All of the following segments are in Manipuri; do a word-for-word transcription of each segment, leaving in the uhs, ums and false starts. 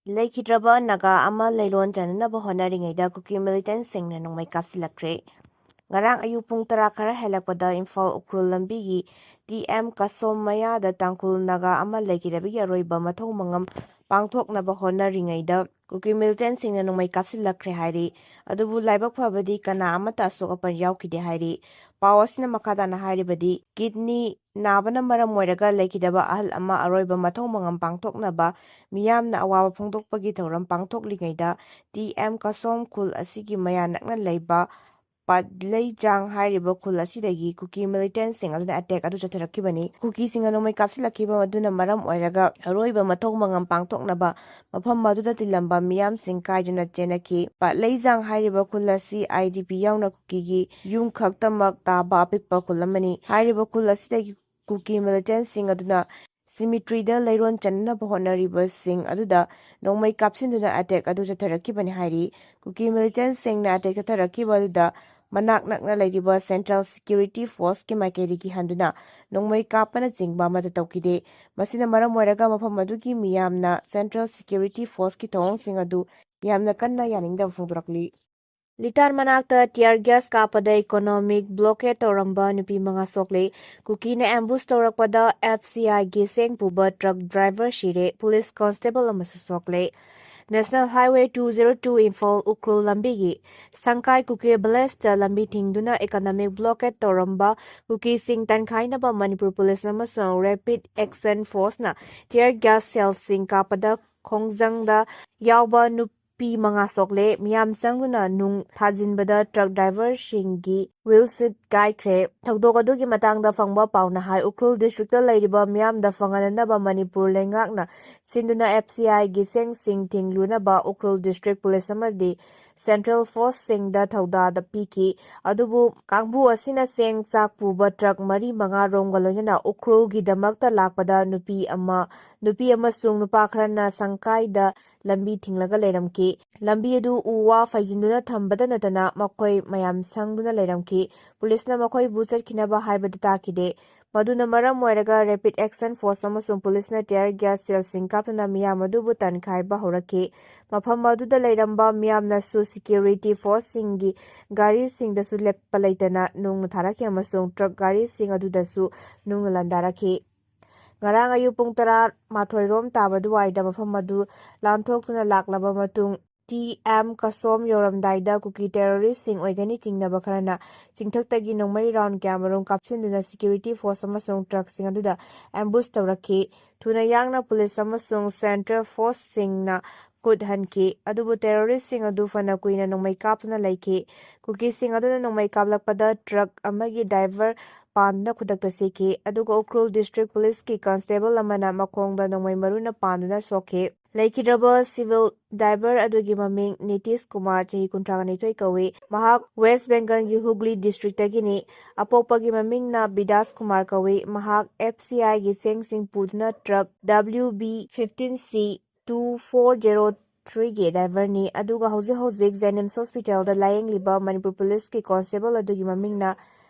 ꯂꯩꯈꯤꯗ꯭ꯔꯕ ꯅꯥꯒꯥ ꯑꯃ ꯂꯩꯔꯣꯟ ꯆꯟꯅꯅꯕ ꯍꯣꯠꯅꯔꯤꯉꯩꯗ ꯀꯨꯀꯤ ꯃꯤꯂꯤꯇꯦꯟꯠꯁꯤꯡꯅ ꯅꯣꯡꯃꯩ ꯀꯥꯞꯁꯤꯜꯂꯛꯈ꯭ꯔꯦ꯫ ꯉꯔꯥꯡ ꯑꯌꯨꯛ ꯄꯨꯡ ꯇꯔꯥ ꯈꯔ ꯍꯦꯜꯂꯛꯄꯗ ꯏꯝꯐꯥꯜ ꯎꯈ꯭ꯔꯨꯜ ꯂꯝꯕꯤꯒꯤ ꯇꯤ ꯑꯦꯝ ꯀꯁꯣꯝ ꯃꯌꯥꯗ ꯇꯥꯡꯈꯨꯜ ꯅꯥꯒꯥ ꯑꯃ ꯂꯩꯈꯤꯗꯕꯒꯤ ꯑꯔꯣꯏꯕ ꯃꯊꯧ ꯃꯉꯝ ꯄꯥꯡꯊꯣꯛꯅꯕ ꯍꯣꯠꯅꯔꯤꯉꯩꯗ ꯀꯨꯀꯤ ꯃꯤꯂꯤꯇꯦꯟꯠꯁꯤꯡꯅ ꯅꯣꯡꯃꯩ ꯀꯥꯞꯁꯤꯜꯂꯛꯈ꯭ꯔꯦ ꯍꯥꯏꯔꯤ꯫ ꯑꯗꯨꯕꯨ ꯂꯥꯏꯕꯛ ꯐꯕꯗꯤ ꯀꯅꯥ ꯑꯃꯠꯇ ꯑꯁꯣꯛ ꯑꯄꯟ ꯌꯥꯎꯈꯤꯗꯦ ꯍꯥꯏꯔꯤ꯫ ꯄꯥꯎ ꯑꯁꯤꯅ ꯃꯈꯥ ꯇꯥꯅ ꯍꯥꯏꯔꯤꯕꯗꯤ, ꯀꯤꯗꯅꯤ ꯅꯥꯕꯅ ꯃꯔꯝ ꯑꯣꯏꯔꯒ ꯂꯩꯈꯤꯗꯕ ꯑꯍꯜ ꯑꯃ ꯑꯔꯣꯏꯕ ꯃꯊꯧ ꯃꯉꯝ ꯄꯥꯡꯊꯣꯛꯅꯕ ꯃꯤꯌꯥꯝꯅ ꯑꯋꯥꯕ ꯐꯣꯡꯗꯣꯛꯄꯒꯤ ꯊꯧꯔꯝ ꯄꯥꯡꯊꯣꯛꯂꯤꯉꯩꯗ ꯇꯤ ꯑꯦꯝ ꯀꯁꯣꯝ ꯈꯨꯜ ꯑꯁꯤꯒꯤ ꯃꯌꯥ ꯅꯛꯅ ꯂꯩꯕ ꯄꯥꯠꯂꯩꯖꯥꯡ ꯍꯥꯏꯔꯤꯕ ꯈꯨꯜ ꯑꯁꯤꯗꯒꯤ ꯀꯨꯀꯤ ꯃꯤꯂꯤꯇꯦꯟꯠꯁꯤꯡ ꯑꯗꯨꯅ ꯑꯦꯇꯦꯛ ꯑꯗꯨ ꯆꯠꯊꯔꯛꯈꯤꯕꯅꯤ꯫ ꯀꯨꯀꯤꯁꯤꯡꯅ ꯅꯣꯡꯃꯩ ꯀꯥꯞꯁꯤꯜꯂꯛꯈꯤꯕ ꯑꯗꯨꯅ ꯃꯔꯝ ꯑꯣꯏꯔꯒ ꯑꯔꯣꯏꯕ ꯃꯊꯧ ꯃꯉꯝ ꯄꯥꯡꯊꯣꯛꯅꯕ ꯃꯐꯝ ꯑꯗꯨꯗ ꯇꯤꯜꯂꯝꯕ ꯃꯤꯌꯥꯝꯁꯤꯡ ꯀꯥꯏꯗꯨꯅ ꯆꯦꯟꯅꯈꯤ꯫ ꯄꯥꯠꯂꯩꯖꯥꯡ ꯍꯥꯏꯔꯤꯕ ꯈꯨꯜ ꯑꯁꯤ ꯑꯥꯏ ꯗꯤ ꯄꯤ ꯌꯥꯎꯅ ꯀꯨꯀꯤꯒꯤ ꯌꯨꯝ ꯈꯛꯇꯃꯛ ꯇꯥꯕ ꯑꯄꯤꯛꯄ ꯈꯨꯜ ꯑꯃꯅꯤ꯫ ꯍꯥꯏꯔꯤꯕ ꯈꯨꯜ ꯑꯁꯤꯗꯒꯤ ꯀꯨꯀꯤ ꯃꯤꯂꯤꯇꯦꯟꯠꯁꯤꯡ ꯑꯗꯨꯅ ꯁꯤꯃꯤꯇ꯭ꯔꯤꯗ ꯂꯩꯔꯣꯟ ꯆꯟꯅꯅꯕ ꯍꯣꯠꯅꯔꯤꯕꯁꯤꯡ ꯑꯗꯨꯗ ꯅꯣꯡꯃꯩ ꯀꯥꯞꯁꯤꯟꯗꯨꯅ ꯑꯦꯇꯦꯛ ꯑꯗꯨ ꯆꯠꯊꯔꯛꯈꯤꯕꯅꯤ ꯍꯥꯏꯔꯤ꯫ ꯀꯨꯀꯤ ꯃꯤꯂꯤꯇꯦꯟꯠꯁꯤꯡꯅ ꯑꯦꯇꯦꯛ ꯆꯠꯊꯔꯛꯈꯤꯕ ꯑꯗꯨꯗ ꯃꯅꯥꯛ ꯅꯛꯅ ꯂꯩꯔꯤꯕ ꯁꯦꯟꯇ꯭ꯔꯦꯜ ꯁꯦꯀ꯭ꯌꯨꯔꯤꯇꯤ ꯐꯣꯔꯁꯀꯤ ꯃꯥꯏꯀꯩꯗꯒꯤ ꯍꯟꯗꯨꯅ ꯅꯣꯡꯃꯩ ꯀꯥꯞꯄꯅꯆꯤꯡꯕ ꯑꯃꯠꯇ ꯇꯧꯈꯤꯗꯦ꯫ ꯃꯁꯤꯅ ꯃꯔꯝ ꯑꯣꯏꯔꯒ ꯃꯐꯝ ꯑꯗꯨꯒꯤ ꯃꯤꯌꯥꯝꯅ ꯁꯦꯟꯇ꯭ꯔꯦꯜ ꯁꯦꯀ꯭ꯌꯨꯔꯤꯇꯤ ꯐꯣꯔꯁꯀꯤ ꯊꯧꯑꯣꯡꯁꯤꯡ ꯑꯗꯨ ꯌꯥꯝꯅ ꯀꯟꯅ ꯌꯥꯅꯤꯡꯗꯕ ꯐꯣꯡꯗꯣꯔꯛꯂꯤ꯫ ꯂꯤꯇꯥꯟ ꯃꯅꯥꯛꯇ tear gas ꯀꯥꯞꯄꯗ economic blockade ꯇꯧꯔꯝꯕ ꯅꯨꯄꯤ ꯃꯉꯥ ꯁꯣꯛꯂꯦ꯫ ꯀꯨꯀꯤꯅ ambush ꯇꯧꯔꯛꯄꯗ F C I ꯒꯤ ꯆꯦꯡ ꯄꯨꯕ truck driver ꯁꯤꯔꯦ, police constable ꯑꯃꯁꯨ ꯁꯣꯛꯂꯦ꯫ National Highway two zero two Imphal Ukhrul ꯂꯝꯕꯤꯒꯤ ꯁꯪꯀꯥꯏ ꯀꯨꯀꯤ villageꯇ ꯂꯝꯕꯤ ꯊꯤꯡꯗꯨꯅ economic blockade ꯇꯧꯔꯝꯕ ꯀꯨꯀꯤꯁꯤꯡ ꯇꯥꯟꯈꯥꯏꯅꯕ ꯃꯅꯤꯄꯨꯔ police ꯑꯃꯁꯨꯡ Rapid Action Forceꯅ tear gas shellꯁꯤꯡ ꯀꯥꯞꯄꯗ ꯈꯣꯡꯖꯪꯗ ꯌꯥꯎꯕ ꯅꯨꯄꯤ ꯃꯉꯥ ꯁꯣꯛꯂꯦ꯫ ꯃꯤꯌꯥꯝ ꯆꯪꯗꯨꯅ ꯅꯨꯡ ꯊꯥꯖꯤꯟꯕꯗ truck driverꯁꯤꯡꯒꯤ wheel seat ꯀꯥꯏꯈ꯭ꯔꯦ꯫ ꯊꯧꯗꯣꯛ ꯑꯗꯨꯒꯤ ꯃꯇꯥꯡꯗ ꯐꯪꯕ ꯄꯥꯎꯅ ꯍꯥꯏ, ꯎꯈ꯭ꯔꯨꯜ districtꯇ ꯂꯩꯔꯤꯕ ꯃꯤꯌꯥꯝꯗ ꯐꯪꯍꯟꯅꯕ ꯃꯅꯤꯄꯨꯔ ꯂꯩꯉꯥꯛꯅ ꯁꯤꯟꯗꯨꯅ F C Iꯒꯤ ꯆꯦꯡꯁꯤꯡ ꯊꯤꯡꯂꯨꯅꯕ Ukhrul district police ꯑꯃꯗꯤ central forceꯁꯤꯡꯗ ꯊꯧꯗꯥꯗ ꯄꯤꯈꯤ꯫ ꯑꯗꯨꯕꯨ ꯀꯥꯡꯕꯨ ꯑꯁꯤꯅ ꯆꯦꯡ ꯆꯥꯛ ꯄꯨꯕ truck ꯃꯔꯤ ꯃꯉꯥ ꯔꯣꯝꯒ ꯂꯣꯏꯅꯅ ꯎꯈ꯭ꯔꯨꯜꯒꯤꯗꯃꯛꯇ ꯂꯥꯛꯄꯗ ꯅꯨꯄꯤ ꯑꯃ, ꯅꯨꯄꯤ ꯑꯃꯁꯨꯡ ꯅꯨꯄꯥ ꯈꯔꯅ ꯁꯪꯀꯥꯏꯗ ꯂꯝꯕꯤ ꯊꯤꯡꯂꯒ ꯂꯩꯔꯝꯈꯤ꯫ ꯂꯝꯕꯤ ꯑꯗꯨ ꯎ ꯋꯥ ꯐꯩꯖꯤꯟꯗꯨꯅ ꯊꯝꯕꯗ ꯅꯠꯇꯅ ꯃꯈꯣꯏ ꯃꯌꯥꯝ ꯁꯪꯗꯨꯅ ꯂꯩꯔꯝꯈꯤ꯫ Policeꯅ ꯃꯈꯣꯏꯕꯨ ꯆꯠꯈꯤꯅꯕ ꯍꯥꯏꯕꯗ ꯇꯥꯈꯤꯗꯦ꯫ ꯃꯗꯨꯅ ꯃꯔꯝ ꯑꯣꯏꯔꯒ rapid action force ꯑꯃꯁꯨꯡ ꯄꯨꯂꯤꯁꯅ tear gas shellꯁꯤꯡ ꯀꯥꯞꯇꯨꯅ ꯃꯤꯌꯥꯝ ꯑꯗꯨꯕꯨ ꯇꯥꯟꯈꯥꯏꯕ ꯍꯧꯔꯛꯈꯤ꯫ ꯃꯐꯝ ꯑꯗꯨꯗ ꯂꯩꯔꯝꯕ ꯃꯤꯌꯥꯝꯅꯁꯨ security forceꯁꯤꯡꯒꯤ ꯒꯥꯔꯤꯁꯤꯡꯗꯁꯨ ꯂꯦꯞꯄ ꯂꯩꯇꯅ ꯅꯨꯡꯅ ꯊꯥꯔꯛꯈꯤ ꯑꯃꯁꯨꯡ truck ꯒꯥꯔꯤꯁꯤꯡ ꯑꯗꯨꯗꯁꯨ ꯅꯨꯡꯅ ꯂꯥꯟꯗꯥꯔꯛꯈꯤ꯫ ꯉꯔꯥꯡ ꯑꯌꯨꯛ ꯄꯨꯡ ꯇꯔꯥꯃꯥꯊꯣꯏ ꯔꯣꯝ ꯇꯥꯕ ꯑꯗꯨꯋꯥꯏꯗ ꯃꯐꯝ ꯑꯗꯨ ꯂꯥꯟꯊꯣꯛꯇꯨꯅ ꯂꯥꯛꯂꯕ ꯃꯇꯨꯡ, ꯇꯤ ꯑꯦꯝ ꯀꯁꯣꯝ ꯌꯧꯔꯝꯗꯥꯏꯗ ꯀꯨꯀꯤ terroristꯁꯤꯡ ꯑꯣꯏꯒꯅꯤ ꯆꯤꯡꯅꯕ ꯈꯔꯅ ꯆꯤꯡꯊꯛꯇꯒꯤ ꯅꯣꯡꯃꯩ round ꯀꯌꯥꯃꯔꯨꯝ ꯀꯥꯞꯁꯤꯟꯗꯨꯅ security force ꯑꯃꯁꯨꯡ truckꯁꯤꯡ ꯑꯗꯨꯗ ambush ꯇꯧꯔꯛꯈꯤ꯫ ꯊꯨꯅ ꯌꯥꯡꯅ ꯄꯨꯂꯤꯁ ꯑꯃꯁꯨꯡ central forceꯁꯤꯡꯅ ꯈꯨꯠ ꯍꯟꯈꯤ, ꯑꯗꯨꯕꯨ terroristꯁꯤꯡ ꯑꯗꯨ ꯐꯅ ꯀꯨꯏꯅ ꯅꯣꯡꯃꯩ ꯀꯥꯞꯇꯨꯅ ꯂꯩꯈꯤ꯫ ꯀꯨꯀꯤꯁꯤꯡ ꯑꯗꯨꯅ ꯅꯣꯡꯃꯩ ꯀꯥꯞꯂꯛꯄꯗ truck ꯑꯃꯒꯤ driver ꯄꯥꯟꯗꯨꯅ ꯈꯨꯗꯛꯇ ꯁꯤꯈꯤ, ꯑꯗꯨꯒ ꯎꯈ꯭ꯔꯨꯜ district ꯄꯨꯂꯤꯁꯀꯤ constable ꯑꯃꯅ ꯃꯈꯣꯡꯗ ꯅꯣꯡꯃꯩ ꯃꯔꯨꯅ ꯄꯥꯟꯗꯨꯅ ꯁꯣꯛꯈꯤ꯫ ꯂꯩꯈꯤꯗ꯭ꯔꯕ civil driver ꯑꯗꯨꯒꯤ ꯃꯃꯤꯡ ꯅꯤꯇꯤꯁ ꯀꯨꯃꯥꯔ, ꯆꯍꯤ ꯀꯨꯟꯊ꯭ꯔꯥ ꯅꯤꯊꯣꯏ ꯀꯧꯏ꯫ ꯃꯍꯥꯛ West Bengalꯒꯤ ꯍꯨꯒ꯭ꯂꯤ districtꯇꯒꯤꯅꯤ꯫ ꯑꯄꯣꯛꯄꯒꯤ ꯃꯃꯤꯡꯅ ꯕꯤꯗꯥꯁ ꯀꯨꯃꯥꯔ ꯀꯧꯏ꯫ ꯃꯍꯥꯛ F C Iꯒꯤ ꯆꯦꯡꯁꯤꯡ ꯄꯨꯗꯨꯅ truck W B fifteen C two four zero threeꯒꯤ driverꯅꯤ, ꯑꯗꯨꯒ ꯍꯧꯖꯤꯛ ꯍꯧꯖꯤꯛ JNIMS hospitalꯗ ꯂꯥꯌꯦꯡꯂꯤꯕ ꯃꯅꯤꯄꯨꯔ ꯄꯨꯂꯤꯁꯀꯤ constable ꯑꯗꯨꯒꯤ ꯃꯃꯤꯡꯅ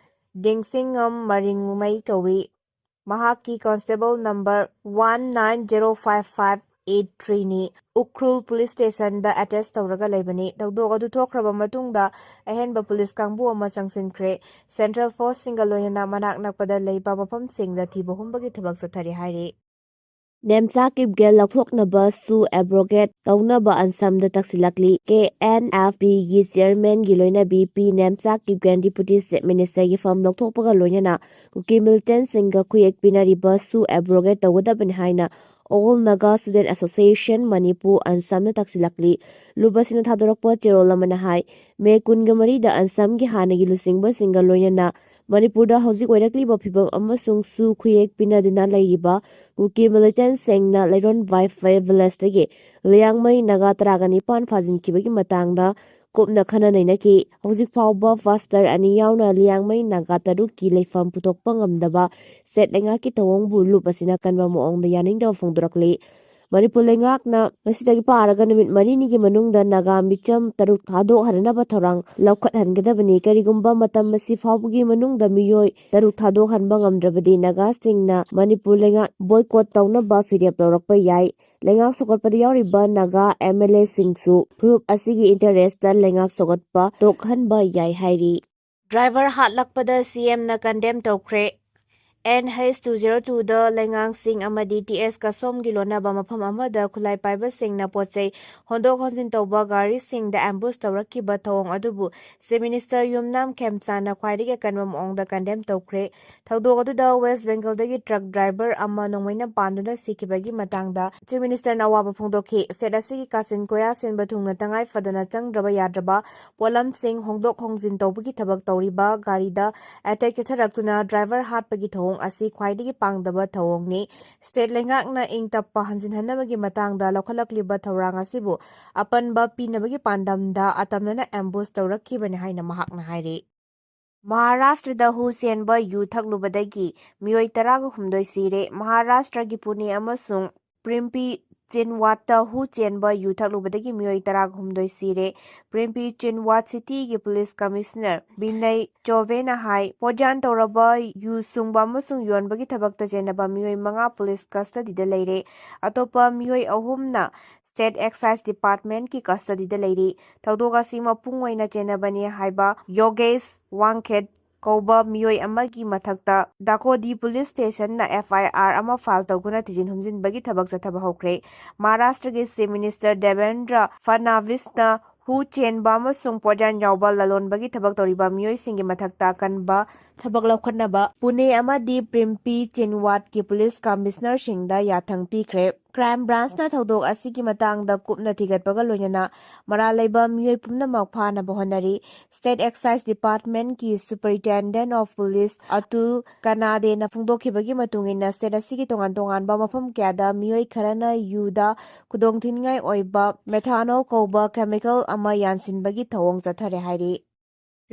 ꯗꯦꯡꯁꯤꯡꯉꯝ ꯃꯔꯤꯡꯃꯩ ꯀꯧꯏ꯫ ꯃꯍꯥꯛꯀꯤ constable number one nine zero five five eight threeꯅꯤ꯫ ꯎꯈ꯭ꯔꯨꯜ ꯄꯨꯂꯤꯁ ꯁ꯭ꯇꯦꯁꯟꯗ attach ꯇꯧꯔꯒ ꯂꯩꯕꯅꯤ꯫ ꯊꯧꯗꯣꯛ ꯑꯗꯨ ꯊꯣꯛꯈ꯭ꯔꯕ ꯃꯇꯨꯡꯗ ꯑꯍꯦꯟꯕ ꯄꯨꯂꯤꯁ ꯀꯥꯡꯕꯨ ꯑꯃ ꯆꯪꯁꯤꯟꯈ꯭ꯔꯦ꯫ Central forceꯁꯤꯡꯒ ꯂꯣꯏꯅꯅ ꯃꯅꯥꯛ ꯅꯛꯄꯗ ꯂꯩꯕ ꯃꯐꯝꯁꯤꯡꯗ ꯊꯤꯕ ꯍꯨꯝꯕꯒꯤ ꯊꯕꯛ ꯆꯠꯊꯔꯤ ꯍꯥꯏꯔꯤ꯫ ꯅꯦꯝꯆꯥ ꯀꯤꯞꯒꯦꯜ ꯂꯧꯊꯣꯛꯅꯕ ꯁꯨ abrogate ꯇꯧꯅꯕ ꯑꯟꯁꯝꯗ ꯇꯛꯁꯤꯜꯂꯛꯂꯤ꯫ KNFPꯒꯤ chairmanꯒꯤ ꯂꯣꯏꯅꯕꯤ ꯄꯤ ꯅꯦꯝꯆꯥ ꯀꯤꯞꯒꯦꯜ Deputy Chief Ministerꯒꯤ ꯐꯝ ꯂꯧꯊꯣꯛꯄꯒ ꯂꯣꯏꯅꯅ ꯀꯨꯀꯤ militantꯁꯤꯡꯒ ꯈꯨꯌꯦꯛ ꯄꯤꯅꯔꯤꯕ ꯁꯨ abrogate ꯇꯧꯒꯗꯕꯅꯤ ꯍꯥꯏꯅ All Naga Student Association Manipur, ꯑꯟꯁꯝꯅ ꯇꯛꯁꯤꯜꯂꯛꯂꯤ꯫ ꯂꯨꯞ ꯑꯁꯤꯅ ꯊꯥꯗꯣꯔꯛꯄ ꯆꯦꯔꯣꯜ ꯑꯃꯅ ꯍꯥꯏ, ꯃꯦ ꯀꯨꯟꯒ ꯃꯔꯤꯗ ꯑꯟꯁꯝꯒꯤ ꯍꯥꯟꯅꯒꯤ ꯂꯨꯆꯤꯡꯕꯁꯤꯡꯒ ꯂꯣꯏꯅꯅ ꯃꯅꯤꯄꯨꯔꯗ ꯍꯧꯖꯤꯛ ꯑꯣꯏꯔꯛꯂꯤꯕ ꯐꯤꯚꯝ ꯑꯃꯁꯨꯡ ꯁꯨ ꯈꯨꯌꯦꯛ ꯄꯤꯅꯗꯨꯅ ꯂꯩꯔꯤꯕ ꯀꯨꯀꯤ militantꯁꯤꯡꯅ ꯂꯩꯔꯣꯟ ꯋꯥꯏꯐꯩ villageꯇꯒꯤ ꯂꯤꯌꯥꯡꯃꯩ ꯅꯥꯒꯥ ꯇꯔꯥꯒ ꯅꯤꯄꯥꯟ ꯐꯥꯖꯤꯟꯈꯤꯕꯒꯤ ꯃꯇꯥꯡꯗ ꯀꯨꯞꯅ ꯈꯟꯅ ꯅꯩꯅꯈꯤ꯫ ꯍꯧꯖꯤꯛ ꯐꯥꯎꯕ pastor ꯑꯅꯤ ꯌꯥꯎꯅ ꯂꯤꯌꯥꯡꯃꯩ ꯅꯥꯒꯥ ꯇꯔꯨꯛꯀꯤ ꯂꯩꯐꯝ ꯄꯨꯊꯣꯛꯄ ꯉꯝꯗꯕ state ꯂꯩꯉꯥꯛꯀꯤ ꯊꯧꯑꯣꯡꯕꯨ ꯂꯨꯞ ꯑꯁꯤꯅ ꯀꯟꯕ ꯃꯑꯣꯡꯗ ꯌꯥꯅꯤꯡꯗꯕ ꯐꯣꯡꯗꯣꯔꯛꯂꯤ꯫ ꯃꯅꯤꯄꯨꯔ ꯂꯩꯉꯥꯛꯅ ꯉꯁꯤꯗꯒꯤ ꯄꯥꯔꯒ ꯅꯨꯃꯤꯠ ꯃꯔꯤꯅꯤꯒꯤ ꯃꯅꯨꯡꯗ ꯅꯥꯒꯥ ꯃꯤꯆꯝ ꯇꯔꯨꯛ ꯊꯥꯗꯣꯛꯍꯟꯅꯕ ꯊꯧꯔꯥꯡ ꯂꯧꯈꯠꯍꯟꯒꯗꯕꯅꯤ꯫ ꯀꯔꯤꯒꯨꯝꯕ ꯃꯇꯝ ꯑꯁꯤ ꯐꯥꯎꯕꯒꯤ ꯃꯅꯨꯡꯗ ꯃꯤꯑꯣꯏ ꯇꯔꯨꯛ ꯊꯥꯗꯣꯛꯍꯟꯕ ꯉꯝꯗ꯭ꯔꯕꯗꯤ ꯅꯥꯒꯥꯁꯤꯡꯅ ꯃꯅꯤꯄꯨꯔ ꯂꯩꯉꯥꯛ ꯕꯣꯏꯀꯣꯠ ꯇꯧꯅꯕ ꯐꯤꯔꯦꯞ ꯂꯧꯔꯛꯄ ꯌꯥꯏ꯫ ꯂꯩꯉꯥꯛ ꯁꯧꯒꯠꯄꯗ ꯌꯥꯎꯔꯤꯕ ꯅꯥꯒꯥ ꯑꯦꯝ ꯑꯦꯜ ꯑꯦꯁꯤꯡꯁꯨ ꯐꯨꯔꯨꯞ ꯑꯁꯤꯒꯤ ꯏꯟꯇꯔꯦꯁꯇ ꯂꯩꯉꯥꯛ ꯁꯧꯒꯠꯄ ꯇꯣꯛꯍꯟꯕ ꯌꯥꯏ ꯍꯥꯏꯔꯤ꯫ ꯗ꯭ꯔꯥꯏꯚꯔ ꯍꯥꯠꯂꯛꯄꯗ ꯁꯤ ꯑꯦꯝꯅ ꯀꯟꯗꯦꯝ ꯇꯧꯈ꯭ꯔꯦ꯫ ꯑꯦꯟ ꯍꯩꯆ ꯇꯨ ꯖꯦꯔꯣ ꯇꯨꯗ ꯂꯩꯉꯥꯡꯁꯤꯡ ꯑꯃꯗꯤ ꯇꯤ ꯑꯦꯁ ꯀꯁꯣꯝꯒꯤ ꯂꯣꯟꯅꯕ ꯃꯐꯝ ꯑꯃꯗ ꯈꯨꯠꯂꯥꯏ ꯄꯥꯏꯕꯁꯤꯡꯅ ꯄꯣꯠ ꯆꯩ ꯍꯣꯟꯗꯣꯛ ꯍꯣꯟꯖꯤꯟ ꯇꯧꯕ ꯒꯥꯔꯤꯁꯤꯡꯗ ꯑꯦꯝꯕꯨꯁ ꯇꯧꯔꯛꯈꯤꯕ ꯊꯧꯑꯣꯡ ꯑꯗꯨꯕꯨ ꯆꯤꯐ ꯃꯤꯅꯤꯁꯇꯔ ꯌꯨꯝꯅꯥꯝ ꯈꯦꯝꯆꯥꯟꯅ ꯈ꯭ꯋꯥꯏꯗꯒꯤ ꯑꯀꯟꯕ ꯃꯑꯣꯡꯗ ꯀꯟꯗꯦꯝ ꯇꯧꯈ꯭ꯔꯦ꯫ ꯊꯧꯗꯣꯛ ꯑꯗꯨꯗ ꯋꯦꯁ ꯕꯦꯡꯒꯜꯗꯒꯤ ꯇ꯭ꯔꯛ ꯗ꯭ꯔꯥꯏꯚꯔ ꯑꯃ ꯅꯣꯡꯃꯩꯅ ꯄꯥꯟꯗꯨꯅ ꯁꯤꯈꯤꯕꯒꯤ ꯃꯇꯥꯡꯗ ꯆꯤꯐ ꯃꯤꯅꯤꯁꯇꯔꯅ ꯑꯋꯥꯕ ꯐꯣꯡꯗꯣꯛꯈꯤ꯫ ꯁ꯭ꯇꯦꯠ ꯑꯁꯤꯒꯤ ꯀꯥꯆꯤꯟ ꯀꯣꯌꯥ ꯁꯤꯟꯕ ꯊꯨꯡꯅ ꯇꯉꯥꯏ ꯐꯗꯅ ꯆꯪꯗ꯭ꯔꯕ ꯌꯥꯗ꯭ꯔꯕ ꯄꯣꯠꯂꯝꯁꯤꯡ ꯍꯣꯡꯗꯣꯛ ꯍꯣꯡꯖꯤꯟ ꯇꯧꯕꯒꯤ ꯊꯕꯛ ꯇꯧꯔꯤꯕ ꯒꯥꯔꯤꯗ ꯑꯦꯇꯦꯛ ꯆꯠꯊꯔꯛꯇꯨꯅ ꯗ꯭ꯔꯥꯏꯚꯔ ꯍꯥꯠꯄꯒꯤ ꯊꯧꯑꯣꯡ ꯑꯁꯤ ꯈ꯭ꯋꯥꯏꯗꯒꯤ ꯄꯥꯡꯗꯕ ꯊꯧꯑꯣꯡꯅꯤ꯫ ꯁ꯭ꯇꯦꯠ ꯂꯩꯉꯥꯛꯅ ꯏꯪ ꯇꯞꯄ ꯍꯟꯖꯤꯟꯍꯟꯅꯕꯒꯤ ꯃꯇꯥꯡꯗ ꯂꯧꯈꯠꯂꯛꯂꯤꯕ ꯊꯧꯔꯥꯡ ꯑꯁꯤꯕꯨ ꯑꯄꯟꯕ ꯄꯤꯅꯕꯒꯤ ꯄꯥꯟꯗꯝꯗ ꯑꯇꯝꯅꯅ ꯑꯦꯝꯕꯨꯁ ꯇꯧꯔꯛꯈꯤꯕꯅꯤ ꯍꯥꯏꯅ ꯃꯍꯥꯛꯅ ꯍꯥꯏꯔꯤ꯫ ꯃꯍꯥꯔꯥꯁꯇ꯭ꯔꯗ ꯍꯨ ꯆꯦꯟꯕ ꯌꯨ ꯊꯛꯂꯨꯕꯗꯒꯤ ꯃꯤꯑꯣꯏ ꯇꯔꯥꯒ ꯍꯨꯝꯗꯣꯏ ꯁꯤꯔꯦ꯫ ꯃꯍꯥꯔꯥꯁꯇ꯭ꯔꯒꯤ ꯄꯨꯅꯦ ꯑꯃꯁꯨꯡ ꯄ꯭ꯔꯤꯝꯄꯤ ꯆꯤꯟꯋꯥꯠꯇ ꯍꯨ ꯆꯦꯟꯕ ꯌꯨ ꯊꯛꯂꯨꯕꯗꯒꯤ ꯃꯤꯑꯣꯏ ꯇꯔꯥꯒ ꯍꯨꯝꯗꯣꯏ ꯁꯤꯔꯦ꯫ ꯄ꯭ꯔꯤꯝꯄꯤ ꯆꯤꯟꯋꯥꯠ ꯁꯤꯇꯤꯒꯤ ꯄꯨꯂꯤꯁ ꯀꯃꯤꯁꯅꯔ ꯕꯤꯅꯩ ꯆꯣꯚꯦꯅ ꯍꯥꯏ, ꯄꯣꯠꯌꯥꯟ ꯇꯧꯔꯕ ꯌꯨ ꯁꯨꯡꯕ ꯑꯃꯁꯨꯡ ꯌꯣꯟꯕꯒꯤ ꯊꯕꯛꯇ ꯆꯦꯟꯅꯕ ꯃꯤꯑꯣꯏ ꯃꯉꯥ ꯄꯨꯂꯤꯁ ꯀꯁꯇꯗꯤꯗ ꯂꯩꯔꯦ꯫ ꯑꯇꯣꯞꯄ ꯃꯤꯑꯣꯏ ꯑꯍꯨꯝꯅ ꯁ꯭ꯇꯦꯠ ꯑꯦꯛꯁꯥꯏꯖ ꯗꯤꯄꯥꯔꯠꯃꯦꯟꯠꯀꯤ ꯀꯁꯇꯗꯤꯗ ꯂꯩꯔꯤ꯫ ꯊꯧꯗꯣꯛ ꯑꯁꯤ ꯃꯄꯨꯡ ꯑꯣꯏꯅ ꯆꯦꯟꯅꯕꯅꯤ ꯍꯥꯏꯕ ꯌꯣꯒꯦꯁ ꯋꯥꯡꯈꯦꯠ ꯀꯧꯕ ꯃꯤꯑꯣꯏ ꯑꯃꯒꯤ ꯃꯊꯛꯇ ꯗꯥꯀꯣꯗꯤ ꯄꯨꯂꯤꯁ ꯁ꯭ꯇꯦꯁꯟꯅ ꯑꯦꯐ ꯑꯥꯏ ꯑꯥꯔ ꯑꯃ ꯐꯥꯏꯜ ꯇꯧꯗꯨꯅ ꯊꯤꯖꯤꯟ ꯍꯨꯝꯖꯤꯟꯕꯒꯤ ꯊꯕꯛ ꯆꯠꯊꯕ ꯍꯧꯈ꯭ꯔꯦ꯫ ꯃꯍꯥꯔꯥꯁꯇ꯭ꯔꯒꯤ ꯆꯤꯐ ꯃꯤꯅꯤꯁꯇꯔ ꯗꯦꯕꯦꯟꯗ꯭ꯔ ꯐꯗꯅꯥꯚꯤꯁꯅ ꯍꯨ ꯆꯦꯟꯕ ꯑꯃꯁꯨꯡ ꯄꯣꯠꯌꯥꯟ ꯌꯥꯎꯕ ꯂꯂꯣꯟꯕꯒꯤ ꯊꯕꯛ ꯇꯧꯔꯤꯕ ꯃꯤꯑꯣꯏꯁꯤꯡꯒꯤ ꯃꯊꯛꯇ ꯑꯀꯟꯕ ꯊꯕꯛ ꯂꯧꯈꯠꯅꯕ ꯄꯨꯅꯦ ꯑꯃꯗꯤ ꯄ꯭ꯔꯤꯝꯄꯤ ꯆꯤꯟꯋꯥꯠꯀꯤ ꯄꯨꯂꯤꯁ ꯀꯃꯤꯁꯅꯔꯁꯤꯡꯗ ꯌꯥꯊꯪ ꯄꯤꯈ꯭ꯔꯦ꯫ ꯀ꯭ꯔꯥꯏꯝ ꯕ꯭ꯔꯥꯟꯆꯅ ꯊꯧꯗꯣꯛ ꯑꯁꯤꯒꯤ ꯃꯇꯥꯡꯗ ꯀꯨꯞꯅ ꯊꯤꯒꯠꯄꯒ ꯂꯣꯏꯅꯅ ꯃꯔꯥꯜ ꯂꯩꯕ ꯃꯤꯑꯣꯏ ꯄꯨꯝꯅꯃꯛ ꯐꯥꯅꯕ ꯍꯣꯠꯅꯔꯤ꯫ ꯁ꯭ꯇꯦꯠ ꯑꯦꯛꯁꯥꯏꯖ ꯗꯤꯄꯥꯔꯠꯃꯦꯟꯠꯀꯤ ꯁꯨꯄꯔꯤꯟꯇꯦꯟꯗꯦꯟꯠ ꯑꯣꯐ ꯄꯨꯂꯤꯁ ꯑꯇꯨꯜ ꯀꯅꯥꯗꯦꯅ ꯐꯣꯡꯗꯣꯛꯈꯤꯕꯒꯤ ꯃꯇꯨꯡ ꯏꯟꯅ, ꯁ꯭ꯇꯦꯠ ꯑꯁꯤꯒꯤ ꯇꯣꯉꯥꯟ ꯇꯣꯉꯥꯟꯕ ꯃꯐꯝ ꯀꯌꯥꯗ ꯃꯤꯑꯣꯏ ꯈꯔꯅ ꯌꯨꯗ ꯈꯨꯗꯣꯡꯊꯤꯅꯤꯡꯉꯥꯏ ꯑꯣꯏꯕ ꯃꯦꯊꯥꯅꯣꯜ ꯀꯧꯕ ꯀꯦꯃꯤꯀꯦꯜ ꯑꯃ ꯌꯥꯟꯁꯤꯟꯕꯒꯤ ꯊꯧꯑꯣꯡ ꯆꯠꯊꯔꯦ ꯍꯥꯏꯔꯤ꯫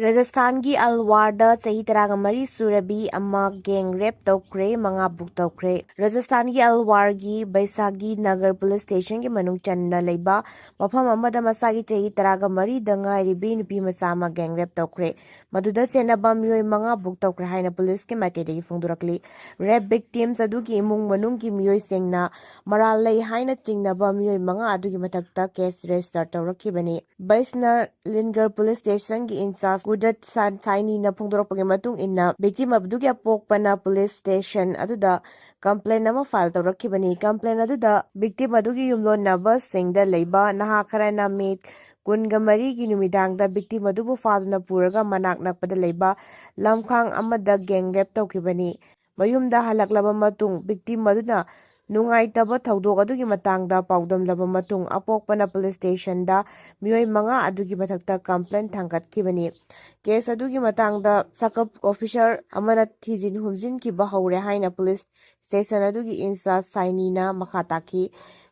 ꯔꯥꯖꯁꯊꯥꯟꯒꯤ ꯑꯜꯋꯥꯔꯗ ꯆꯍꯤ ꯇꯔꯥꯒ ꯃꯔꯤ ꯁꯨꯔꯕꯤ ꯑꯃ ꯒꯦꯡ ꯔꯦꯞ ꯇꯧꯈ꯭ꯔꯦ, ꯃꯉꯥ ꯕꯨꯛ ꯇꯧꯈ꯭ꯔꯦ꯫ ꯔꯥꯖꯁꯊꯥꯟꯒꯤ ꯑꯜꯋꯥꯔꯒꯤ ꯕꯩꯁꯥꯒꯤ ꯅꯒꯔ ꯄꯨꯂꯤꯁ ꯁ꯭ꯇꯦꯁꯟꯒꯤ ꯃꯅꯨꯡ ꯆꯟꯅ ꯂꯩꯕ ꯃꯐꯝ ꯑꯃꯗ ꯃꯁꯥꯒꯤ ꯆꯍꯤ ꯇꯔꯥꯒ ꯃꯔꯤꯗ ꯉꯥꯏꯔꯤꯕꯤ ꯅꯨꯄꯤ ꯃꯆꯥ ꯑꯃ ꯒꯦꯡ ꯔꯦꯞ ꯇꯧꯈ꯭ꯔꯦ꯫ ꯃꯗꯨꯗ ꯆꯦꯟꯅꯕ ꯃꯤꯑꯣꯏ ꯃꯉꯥ ꯕꯨꯛ ꯇꯧꯈ꯭ꯔꯦ ꯍꯥꯏꯅ ꯄꯨꯂꯤꯁꯀꯤ ꯃꯥꯏꯀꯩꯗꯒꯤ ꯐꯣꯡꯗꯣꯔꯛꯂꯤ꯫ ꯔꯦꯞ ꯚꯤꯛꯇꯤꯝꯁ ꯑꯗꯨꯒꯤ ꯏꯃꯨꯡ ꯃꯅꯨꯡꯒꯤ ꯃꯤꯑꯣꯏꯁꯤꯡꯅ ꯃꯔꯥꯜ ꯂꯩ ꯍꯥꯏꯅ ꯆꯤꯡꯅꯕ ꯃꯤꯑꯣꯏ ꯃꯉꯥ ꯑꯗꯨꯒꯤ ꯃꯊꯛꯇ ꯀꯦꯁ ꯔꯦꯖꯤꯁꯇꯔ ꯇꯧꯔꯛꯈꯤꯕꯅꯤ꯫ ꯕꯩꯁꯅ ꯂꯤꯟꯒꯔ ꯄꯨꯂꯤꯁ ꯁ꯭ꯇꯦꯁꯟꯒꯤ ꯏꯟꯆꯥꯔꯖ ꯎꯗꯠ ꯁꯥꯟ ꯁꯥꯏꯅꯤꯅ ꯐꯣꯡꯗꯣꯔꯛꯄꯒꯤ ꯃꯇꯨꯡ ꯏꯟꯅ, ꯚꯤꯛꯇꯤꯝ ꯑꯗꯨꯒꯤ ꯑꯄꯣꯛꯄꯅ ꯄꯨꯂꯤꯁ ꯁ꯭ꯇꯦꯁꯟ ꯑꯗꯨꯗ ꯀꯝꯄ꯭ꯂꯦꯟ ꯑꯃ ꯐꯥꯏꯜ ꯇꯧꯔꯛꯈꯤꯕꯅꯤ꯫ ꯀꯝꯄ꯭ꯂꯦꯟ ꯑꯗꯨꯗ ꯚꯤꯛꯇꯤꯝ ꯑꯗꯨꯒꯤ ꯌꯨꯝꯂꯣꯟꯅꯕꯁꯤꯡꯗ ꯂꯩꯕ ꯅꯍꯥ ꯈꯔꯅ ꯃꯦ ꯀꯨꯟꯒ ꯃꯔꯤꯒꯤ ꯅꯨꯃꯤꯗꯥꯡꯗ ꯚꯤꯛꯇꯤꯝ ꯑꯗꯨꯕꯨ ꯐꯥꯗꯨꯅ ꯄꯨꯔꯒ ꯃꯅꯥꯛ ꯅꯛꯄꯗ ꯂꯩꯕ ꯂꯝꯈꯥꯡ ꯑꯃꯗ ꯒꯦꯡ ꯔꯦꯞ ꯇꯧꯈꯤꯕꯅꯤ꯫ ꯃꯌꯨꯝꯗ ꯍꯜꯂꯛꯂꯕ ꯃꯇꯨꯡ, ꯚꯤꯛꯇꯤꯝ ꯑꯗꯨꯅ ꯅꯨꯡꯉꯥꯏꯇꯕ ꯊꯧꯗꯣꯛ ꯑꯗꯨꯒꯤ ꯃꯇꯥꯡꯗ ꯄꯥꯎꯗꯝꯂꯕ ꯃꯇꯨꯡ, ꯑꯄꯣꯛꯄꯅ ꯄꯨꯂꯤꯁ ꯁ꯭ꯇꯦꯁꯟꯗ ꯃꯤꯑꯣꯏ ꯃꯉꯥ ꯑꯗꯨꯒꯤ ꯃꯊꯛꯇ ꯀꯝꯄ꯭ꯂꯦꯟ ꯊꯥꯡꯒꯠꯈꯤꯕꯅꯤ꯫ ꯀꯦꯁ ꯑꯗꯨꯒꯤ ꯃꯇꯥꯡꯗ ꯁꯕ ꯑꯣꯐꯤꯁꯔ ꯑꯃꯅ ꯊꯤꯖꯤꯟ ꯍꯨꯝꯖꯤꯟꯈꯤꯕ ꯍꯧꯔꯦ ꯍꯥꯏꯅ ꯄꯨꯂꯤꯁ ꯁ꯭ꯇꯦꯁꯟ ꯑꯗꯨꯒꯤ ꯏꯟꯆꯥꯔꯖ ꯁꯥꯏꯅꯤꯅ ꯃꯈꯥ ꯇꯥꯈꯤ꯫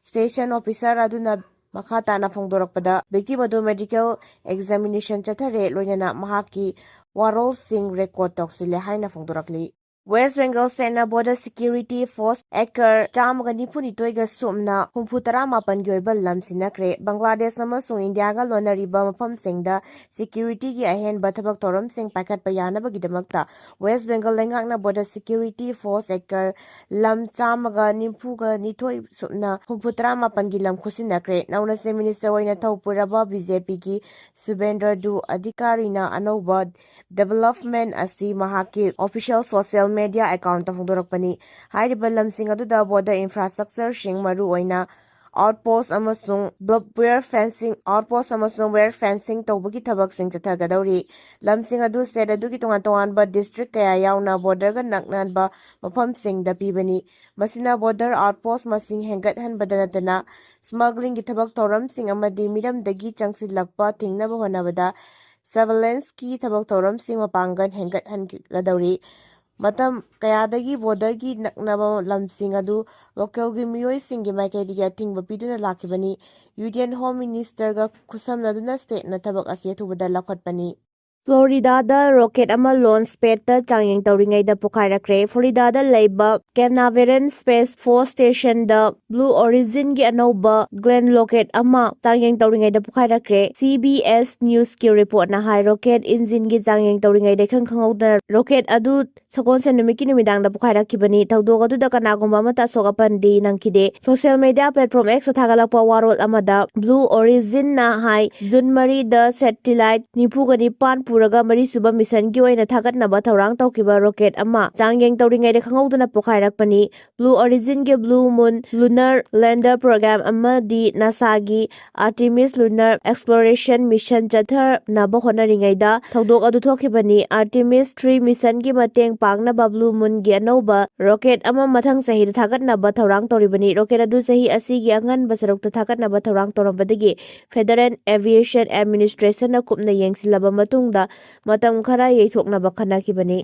ꯁ꯭ꯇꯦꯁꯟ ꯑꯣꯐꯤꯁꯔ ꯑꯗꯨꯅ ꯃꯈꯥ ꯇꯥꯅ ꯐꯣꯡꯗꯣꯔꯛꯄꯗ, ꯚꯤꯛꯇꯤꯝ ꯑꯗꯨ ꯃꯦꯗꯤꯀꯦꯜ ꯑꯦꯛꯖꯥꯃꯤꯅꯦꯁꯟ ꯆꯠꯊꯔꯦ, ꯂꯣꯏꯅꯅ ꯃꯍꯥꯛꯀꯤ ꯋꯥꯔꯣꯜꯁꯤꯡ ꯔꯦꯀꯣꯔꯗ ꯇꯧꯁꯤꯜꯂꯦ ꯍꯥꯏꯅ ꯐꯣꯡꯗꯣꯔꯛꯂꯤ꯫ ꯋꯦꯁ ꯕꯦꯡꯒꯜ ꯁꯦꯅꯥ ꯕꯣꯔꯗꯔ ꯁꯦꯀ꯭ꯌꯨꯔꯤꯇꯤ ꯐꯣꯔꯁ ꯑꯦꯀꯔ ꯆꯥꯝꯃꯒ ꯅꯤꯐꯨ ꯅꯤꯊꯣꯏꯒ ꯁꯨꯞꯅ ꯍꯨꯝꯐꯨ ꯇꯔꯥ ꯃꯥꯄꯟꯒꯤ ꯑꯣꯏꯕ ꯂꯝ ꯁꯤꯟꯅꯈ꯭ꯔꯦ꯫ ꯕꯪꯒ꯭ꯂꯥꯗꯦꯁ ꯑꯃꯁꯨꯡ ꯏꯟꯗꯤꯌꯥꯒ ꯂꯣꯟꯅꯔꯤꯕ ꯃꯐꯝꯁꯤꯡꯗ ꯁꯦꯀ꯭ꯌꯨꯔꯤꯇꯤꯒꯤ ꯑꯍꯦꯟꯕ ꯊꯕꯛ ꯊꯧꯔꯝꯁꯤꯡ ꯄꯥꯏꯈꯠꯄ ꯌꯥꯅꯕꯒꯤꯗꯃꯛꯇ ꯋꯦꯁ ꯕꯦꯡꯒꯜ ꯂꯩꯉꯥꯛꯅ ꯕꯣꯔꯗꯔ ꯁꯦꯀ꯭ꯌꯨꯔꯤꯇꯤ ꯐꯣꯔꯁ ꯑꯦꯀꯔ ꯂꯝ ꯆꯥꯝꯃꯒ ꯅꯤꯐꯨꯒ ꯅꯤꯊꯣꯏ ꯁꯨꯞꯅ ꯍꯨꯝꯐꯨ ꯇꯔꯥ ꯃꯥꯄꯟꯒꯤ ꯂꯝ ꯈꯨꯠꯁꯤꯟꯅꯈ꯭ꯔꯦ꯫ ꯅꯧꯅ ꯆꯤꯐ ꯃꯤꯅꯤꯁꯇꯔ ꯑꯣꯏꯅ ꯊꯧ ꯄꯨꯔꯕ ꯕꯤ ꯖꯦ ꯄꯤꯒꯤ ꯁꯨꯕꯦꯟꯗ꯭ꯔ ꯗꯨ ꯑꯙꯤꯀꯥꯔꯤꯅ ꯑꯅꯧꯕ ꯗꯤꯕꯦꯂꯞꯃꯦꯟ ꯑꯁꯤ ꯃꯍꯥꯛꯀꯤ ꯑꯣꯐꯤꯁꯤꯌꯦꯜ ꯁꯣꯁꯤꯌꯦꯜ ꯃꯦꯗꯤꯌꯥ ꯑꯦꯀꯥꯎꯟꯠꯇ ꯐꯣꯡꯗꯣꯔꯛꯄꯅꯤ꯫ ꯍꯥꯏꯔꯤꯕ ꯂꯝꯁꯤꯡ ꯑꯗꯨꯗ ꯕꯣꯔꯗꯔ ꯏꯟꯐ꯭ꯔꯥꯁ꯭ꯇ꯭ꯔꯛꯆꯔꯁꯤꯡ, ꯃꯔꯨꯑꯣꯏꯅ ꯑꯥꯎꯠꯄꯣꯁ꯭ꯠ ꯑꯃꯁꯨꯡ ꯕ-, ꯋꯦꯌꯔ ꯐꯦꯟꯁꯤꯡ, ꯑꯥꯎꯠꯄꯣꯁ꯭ꯠ ꯑꯃꯁꯨꯡ ꯋꯦꯌꯔ ꯐꯦꯟꯁꯤꯡ ꯇꯧꯕꯒꯤ ꯊꯕꯛꯁꯤꯡ ꯆꯠꯊꯒꯗꯧꯔꯤ꯫ ꯂꯝꯁꯤꯡ ꯑꯗꯨ ꯁ꯭ꯇꯦꯠ ꯑꯗꯨꯒꯤ ꯇꯣꯉꯥꯟ ꯇꯣꯉꯥꯟꯕ ꯗꯤꯁꯇ꯭ꯔꯤꯛ ꯀꯌꯥ ꯌꯥꯎꯅ ꯕꯣꯔꯗꯔꯒ ꯅꯛꯅꯕ ꯃꯐꯝꯁꯤꯡꯗ ꯄꯤꯕꯅꯤ꯫ ꯃꯁꯤꯅ ꯕꯣꯔꯗꯔ ꯑꯥꯎꯠꯄꯣꯁ꯭ꯠ ꯃꯁꯤꯡ ꯍꯦꯟꯒꯠꯍꯟꯕꯗ ꯅꯠꯇꯅ ꯁ꯭ꯃꯒ꯭ꯂꯤꯡꯒꯤ ꯊꯕꯛ ꯊꯧꯔꯝꯁꯤꯡ ꯑꯃꯗꯤ ꯃꯤꯔꯝꯗꯒꯤ ꯆꯪꯁꯤꯜꯂꯛꯄ ꯊꯤꯡꯅꯕ ꯍꯣꯠꯅꯕꯗ ꯁꯔꯚꯤꯂꯦꯟꯁꯀꯤ ꯊꯕꯛ ꯊꯧꯔꯝꯁꯤꯡ ꯃꯄꯥꯡꯒꯜ ꯍꯦꯟꯒꯠꯍꯟꯒꯗꯧꯔꯤ꯫ ꯃꯇꯝ ꯀꯌꯥꯗꯒꯤ ꯕꯣꯔꯗꯔꯒꯤ ꯅꯛꯅꯕ ꯂꯝꯁꯤꯡ ꯑꯗꯨ ꯂꯣꯀꯦꯜꯒꯤ ꯃꯤꯑꯣꯏꯁꯤꯡꯒꯤ ꯃꯥꯏꯀꯩꯗꯒꯤ ꯑꯊꯤꯡꯕ ꯄꯤꯗꯨꯅ ꯂꯥꯛꯈꯤꯕꯅꯤ꯫ ꯌꯨꯅꯤꯌꯟ ꯍꯣꯝ ꯃꯤꯅꯤꯁꯇꯔꯒ ꯈꯨꯠꯁꯝꯅꯗꯨꯅ ꯁ꯭ꯇꯦꯠꯅ ꯊꯕꯛ ꯑꯁꯤ ꯑꯊꯨꯕꯗ ꯂꯧꯈꯠꯄꯅꯤ꯫ ꯐ꯭ꯂꯣꯔꯤꯗꯥꯗ ꯔꯣꯀꯦꯠ ꯑꯃ ꯂꯣꯟꯆ ꯄꯦꯗꯇ ꯆꯥꯡꯌꯦꯡ ꯇꯧꯔꯤꯉꯩꯗ ꯄꯣꯈꯥꯏꯔꯛꯈ꯭ꯔꯦ꯫ ꯐ꯭ꯂꯣꯔꯤꯗꯥꯗ ꯂꯩꯕ ꯀꯦꯅꯥꯚꯦꯔꯦꯟ ꯁ꯭ꯄꯦꯁ ꯐꯣꯔꯁ ꯁ꯭ꯇꯦꯁꯟꯗ ꯕ꯭ꯂꯨ ꯑꯣꯔꯤꯖꯤꯟꯒꯤ ꯑꯅꯧꯕ ꯒ꯭ꯂꯦꯟ ꯔꯣꯀꯦꯠ ꯑꯃ ꯆꯥꯡꯌꯦꯡ ꯇꯧꯔꯤꯉꯩꯗ ꯄꯣꯈꯥꯏꯔꯛꯈ꯭ꯔꯦ꯫ ꯁꯤ ꯕꯤ ꯑꯦꯁ ꯅ꯭ꯌꯨꯁꯀꯤ ꯔꯤꯄꯣꯔꯠꯅ ꯍꯥꯏ, ꯔꯣꯀꯦꯠ ꯏꯟꯖꯤꯟꯒꯤ ꯆꯥꯡꯌꯦꯡ ꯇꯧꯔꯤꯉꯩꯗ ꯏꯈꯪ ꯈꯪꯍꯧꯗꯅ ꯔꯣꯀꯦꯠ ꯑꯗꯨ ꯁꯒꯣꯜꯁꯦꯟ ꯅꯨꯃꯤꯠꯀꯤ ꯅꯨꯃꯤꯗꯥꯡꯗ ꯄꯣꯈꯥꯏꯔꯛꯈꯤꯕꯅꯤ꯫ ꯊꯧꯗꯣꯛ ꯑꯗꯨꯗ ꯀꯅꯥꯒꯨꯝꯕ ꯑꯃꯠꯇ ꯑꯁꯣꯛ ꯑꯄꯟꯗꯤ ꯅꯪꯈꯤꯗꯦ꯫ ꯁꯣꯁꯤꯌꯦꯜ ꯃꯤꯗꯤꯌꯥ ꯄ꯭ꯂꯦꯠꯐꯣꯔꯝ X ꯊꯥꯒꯠꯂꯛꯄ ꯋꯥꯔꯣꯜ ꯑꯃꯗ ꯕ꯭ꯂꯨ ꯑꯣꯔꯤꯖꯤꯟꯅ ꯍꯥꯏ, ꯖꯨꯟ ꯃꯔꯤꯗ ꯁꯦꯇꯤꯂꯥꯏꯠ ꯅꯤꯐꯨꯒ ꯅꯤꯄꯥꯟ ꯄꯨꯔꯒ ꯃꯔꯤꯁꯨꯕ ꯃꯤꯁꯟꯒꯤ ꯑꯣꯏꯅ ꯊꯥꯒꯠꯅꯕ ꯊꯧꯔꯥꯡ ꯇꯧꯈꯤꯕ ꯔꯣꯀꯦꯠ ꯑꯃ ꯆꯥꯡꯌꯦꯡ ꯇꯧꯔꯤꯉꯩꯗ ꯈꯪꯍꯧꯗꯅ ꯄꯣꯈꯥꯏꯔꯛꯄꯅꯤ꯫ ꯕ꯭ꯂꯨ ꯑꯣꯔꯤꯖꯤꯟꯒꯤ blue moon lunar lander program ꯑꯃꯗꯤ ꯅꯥꯁꯥꯒꯤ ꯑꯥꯔꯇꯤꯃꯤꯁ ꯂꯨꯅꯔ ꯑꯦꯛꯁꯄ꯭ꯂꯣꯔꯦꯁꯟ ꯃꯤꯁꯟ ꯆꯠꯊꯅꯕ ꯍꯣꯠꯅꯔꯤꯉꯩꯗ ꯊꯧꯗꯣꯛ ꯑꯗꯨ ꯊꯣꯛꯈꯤꯕꯅꯤ꯫ ꯑꯥꯔꯇꯤꯃꯤꯁ ꯊ꯭ꯔꯤ ꯃꯤꯁꯟꯒꯤ ꯃꯇꯦꯡ ꯄꯥꯡꯅꯕ ꯕ꯭ꯂꯨ ꯃꯨꯟꯒꯤ ꯑꯅꯧꯕ ꯔꯣꯀꯦꯠ ꯑꯃ ꯃꯊꯪ ꯆꯍꯤꯗ ꯊꯥꯒꯠꯅꯕ ꯊꯧꯔꯥꯡ ꯇꯧꯔꯤꯕꯅꯤ꯫ ꯔꯣꯀꯦꯠ ꯑꯗꯨ ꯆꯍꯤ ꯑꯁꯤꯒꯤ ꯑꯉꯟꯕ ꯁꯔꯨꯛꯇ ꯊꯥꯒꯠꯅꯕ ꯊꯧꯔꯥꯡ ꯇꯧꯔꯝꯕꯗꯒꯤ ꯐꯦꯗꯔꯦꯜ ꯑꯦꯚꯤꯌꯦꯁꯟ ꯑꯦꯗꯃꯤꯅꯤꯁꯇ꯭ꯔꯦꯁꯟꯅ ꯀꯨꯞꯅ ꯌꯦꯡꯁꯤꯜꯂꯕ ꯃꯇꯨꯡꯗ ꯃꯇꯝ ꯈꯔ ꯌꯩꯊꯣꯛꯅꯕ ꯈꯟꯅꯈꯤꯕꯅꯤ꯫